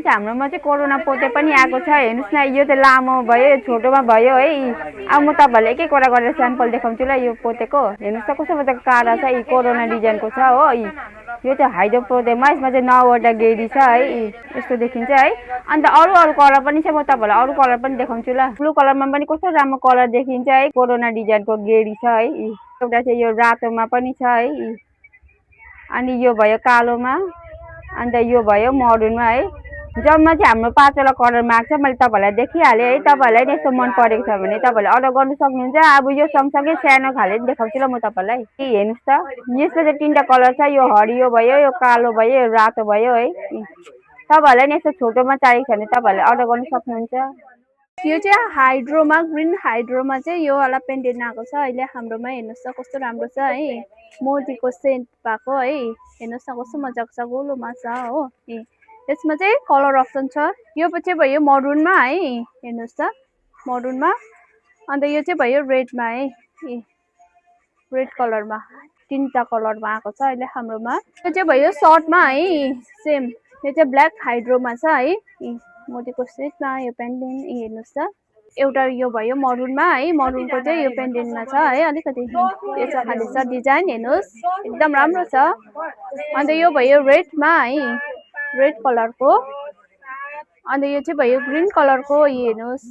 चाहिँ हाम्रोमा चाहिँ कोरोना पोते पनि आएको छ। हेर्नुहोस् न, यो त लामो भयो, छोटोमा भयो है। अब म तपाईँहरूलाई एक एकवटा गरेर स्याम्पल देखाउँछु ल। यो पोतेको हेर्नुहोस् त कस्तो मजाको काला छ। यी कोरोना डिजाइनको छ हो। यो चाहिँ हाइड्रोपोडेमा, यसमा चाहिँ 9वटा गेडी छ है। यस्तो देखिन्छ है। अन्त अरू कलर पनि छ, म तपाईँहरूलाई अरू कलर पनि देखाउँछु ल। ब्लू कलरमा पनि कस्तो राम्रो कलर देखिन्छ है। कोरोना डिजाइनको गेडी छ है। एउटा चाहिँ यो रातोमा पनि छ है। अनि यो भयो कालोमा, अन्त यो भयो मरुनमा है। जम्मा चाहिँ हाम्रो 5वटा कलरमा आएको छ। मैले तपाईँहरूलाई देखिहालेँ है। तपाईँहरूलाई यस्तो मन परेको छ भने तपाईँहरूले अर्डर गर्नु सक्नुहुन्छ। अब यो सँगसँगै सानो खाले देखाउँछु ल म तपाईँलाई। हेर्नुहोस् त, यसमा चाहिँ 3टा कलर छ। यो हरियो भयो, यो कालो भयो, यो रातो भयो है। तपाईँहरूलाई नि यस्तो छोटोमा चाहिएको छ भने तपाईँहरूले अर्डर गर्नु सक्नुहुन्छ। यो चाहिँ हाइड्रोमा, ग्रिन हाइड्रोमा चाहिँ यो वाला पेन्डेन्ट आएको छ अहिले हाम्रोमा। हेर्नुहोस् त कस्तो राम्रो छ है। मोतीको सेन्ट भएको है। हेर्नुहोस् न कस्तो मजाको छ, गोलोमा छ हो। यसमा चाहिँ कलर अप्सन छ। यो चाहिँ भयो मरुनमा है। हेर्नुहोस् त मरुनमा। अन्त यो चाहिँ भयो रेडमा है। रेड कलरमा 3टा कलरमा आएको छ अहिले हाम्रोमा। यो चाहिँ भयो सर्टमा है। सेम यो चाहिँ ब्ल्याक हाइड्रोमा छ है। मोतीको सेटमा यो पेन्डेन्ट हेर्नुहोस् त। एउटा यो भयो मरुनमा है। मरुनको चाहिँ यो पेन्डेन्टमा छ है। अलिकति यसो खाले छ डिजाइन। हेर्नुहोस् एकदम राम्रो छ। अन्त यो भयो रेडमा है, रेड कलरको। अन्त यो चाहिँ भयो ग्रिन कलरको। हेर्नुहोस्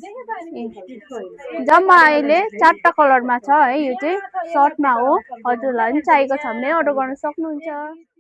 जम्मा अहिले 4टा कलरमा छ है। यो चाहिँ सर्टमा हो। हजुरलाई पनि चाहिएको छ भने अर्डर गर्न सक्नुहुन्छ।